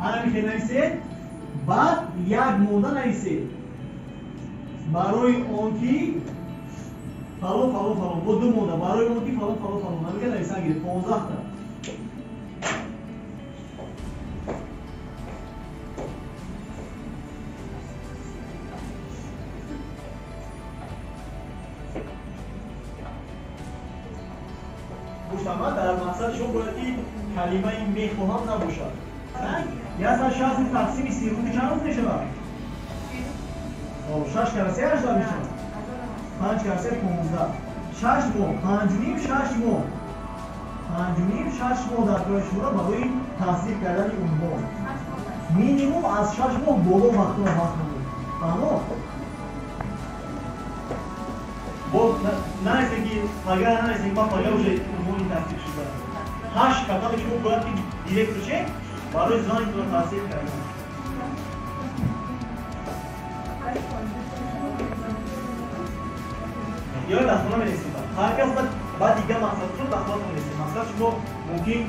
Ана михел нависед, баъд як монда нависед. Барои он ки фалон фалон фалон, бо ду монда, барои он ки фалон фалон фалон. Намига нависан гиред, 15та. Гуфтам, дар мақсади шумо бояд ки калимаи мехоҳам набошад. 160 тақсими 30 рӯзи чанд рӯз мешавад? 6 кара 3 18 мешавад. 5 кара 3 15. 6 моҳ, 5.5, 6 моҳ. 5.5, 6 моҳ дар кори шуморо барои тасдиқ кардани унвон. Минимум аз 6 моҳ боло вақтро вақт намоед. Фаҳмо? Бо наисе ки пага, наисе ки ман пага уже унвони тасдиқ шуда. 8 каталог шумо бояд ки директор шед барои званитонро тасдиқ кардан. Ё дар хона менависем. Ҳар кас ба дигар мақсадшон дар хона менависем. Мақсад шумо мумкин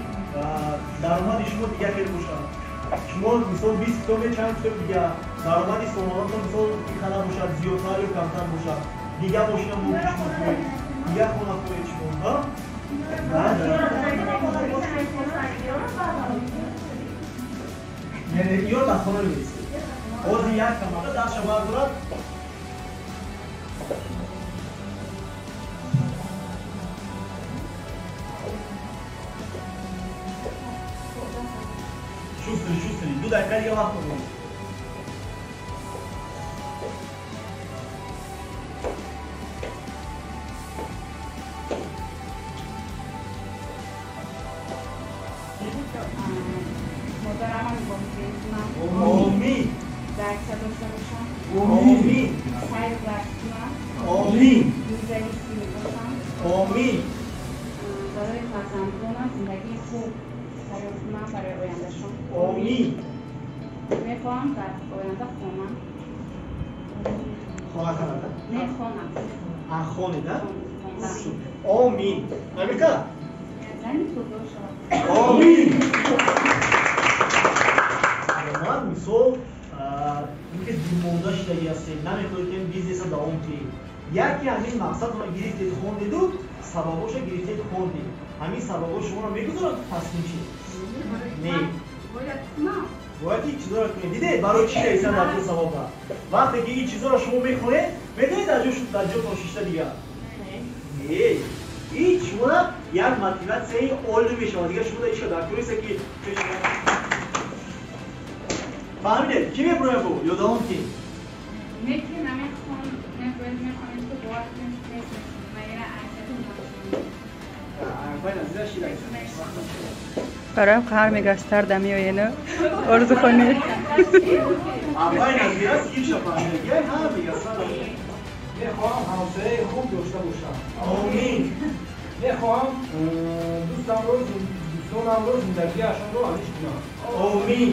даромади шумо дигар хел бошад. Шумо мисол 20 китобе, чанд китоб дигар, даромади солонатон мисол ин қадар бошад, зиёдтар ё камтар бошад. Дигар мошина мумкин шумо кунед, дигар хона кунед шумо, ҳа? Яъне ё дар хона менависед. Ҳозир як камада даст шабар дорад. Шустри, шустри, 2 дақиқа дига вақт дорем. مادرم نگاه کنم. آمین. درس داشته باشم. آمین. سر درس کنم. آمین. زندگی باشم. آمین. برای فرزندانم زندگی خوب برای کنم، برای آیندهشون. آمین. میخوام در آینده خونم. خانه خرده؟ نه خونم. خانه نه؟ آمین. امریکا؟ زنی تو باشم. آمین. من мисол инки дилмонда шудагӣ ҳастед, намехоҳед ки бизнеса давом диҳед. Яке аз ин мақсадро гирифтед, хондеду сабабоша гирифтед, хондед. Ҳамин сабабҳо шуморо мегузорад таслим шед? Не. Бояд ин чизоро кунед. Дидед барои чӣ нависанд дар ҷо сабаба? Вақте ки ин чизоро шумо мехонед, медонед дар ҷотон шишта дигар? Не. Ин шуморо як мотиватсияи олӣ мешавад. Дигар шумо дар ишка дар кор нест ки фаҳмидед? Кӣ мебурояд бо? Ё давом кӣ? Не ки намехон, не бояд мехонем ки бовар кунем ки тез мешавад. Майра бароям қаҳр мегастар дамиоену орзухонӣ. Апай Назира сирша фаҳмида. Ҳа мегастар. Мехоҳам ҳамсояи хуб дошта бошам. Омин. Мехоҳам дӯстонамро зиндагиашонро алиш кунам. Омин.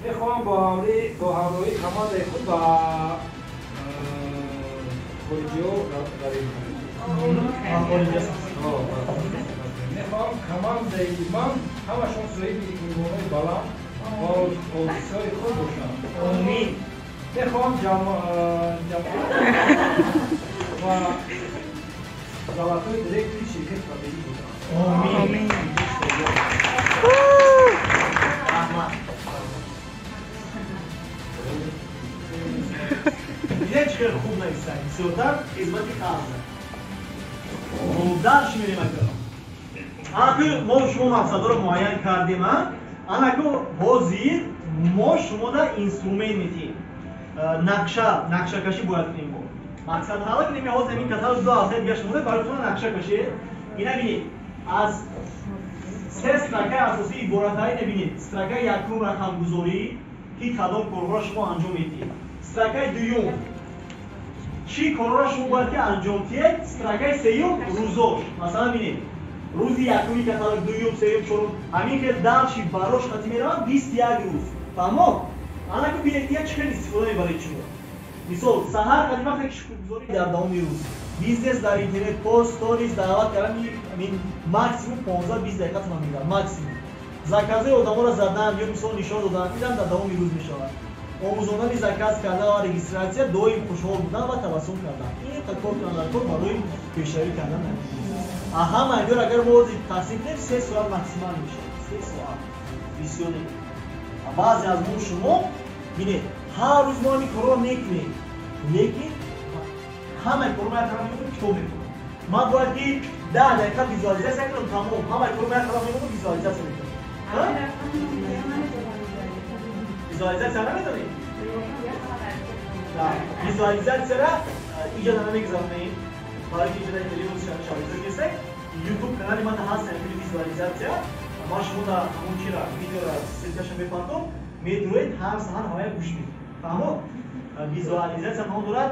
Мехоҳам бо ҳамроҳии командаи худ ба хориҷиҳо равем. Мехоҳам командаи ман ҳамашон соҳиби унвонҳои баланд ва офисҳои хуб бошанд. Омин. Мехоҳам ҷамъ ва золотой директори ширкати Фаберлик бошам. Омин. Раҳмат. Дидед чӣ хеле хуб нависанд? Бисёртар хизмати халқ. Дальше мерем ака. Анаку мо шумо мақсадҳоро муайян кардем, а? Анаку ҳозир мо шумода инструмент метиҳем. Нақша, нақшакашӣ бояд кунем мо. Мақсад ҳала кунем, ҳозир ин каталог 2 ҳафта дига шумо барои шумо нақша кашед. Ина бинед, аз се строкаи асосӣ иборатҳо ина бинед. Строкаи якум рақамгузорӣ, ки кадом корҳоро шумо анҷом медиҳед. Строкаи дуюм чӣ корҳоро шумо бояд ки анҷом диҳед. Строкаи сеюм рӯзош. Масалан бинед, рӯзи якуми каталог, дуюм, сеюм, чорум, ҳамин хел дальше барош хати меравад 21 рӯз. Фаҳмо? Анаку бинед, я чӣ хел истифода мебаред шумо. Мисол, саҳар қадим вақте ки шукргузорӣ дар давоми рӯз, бизнес дар интернет, пост, сторис, даъват кардан, ин максимум 15-20 дақиқа тона мегирад, максимум. Заказҳои одаморо задан ё мисол нишон додан, инам дар давоми рӯз мешавад. Омӯзондани заказ кардан ва регистрация, доим хушҳол будан ва табассум кардан, ин кор кунан дар кор барои пешравӣ кардан. Ҳама инёро агар мо ҳозир тақсим кунем, 3 соат максимал мешавад. 3 соат бисёр не. Баъзе аз мо шумо бинед, ҳар рӯз мо ҳамин корро мекунем, лекин ҳамаи корро як тараф мекунем, китоб мекунам. Ман бояд ки 10 дақиқа визуализация кунам, тамом. Ҳамаи корро як тараф мекунам, визуализация мекунам. Визуализация намедонед? Визуализацияра иҷода намегузаронем, барои ки иҷода шабезо кесак. Ютуб канали ман ҳаст визуализация. Ман шумо да ҳамон чира, видеора, ссылкаша мепартом, медуроед, ҳар саҳар ҳамая гӯш медиҳед. Фаҳмо? Визуализация маъно дорад.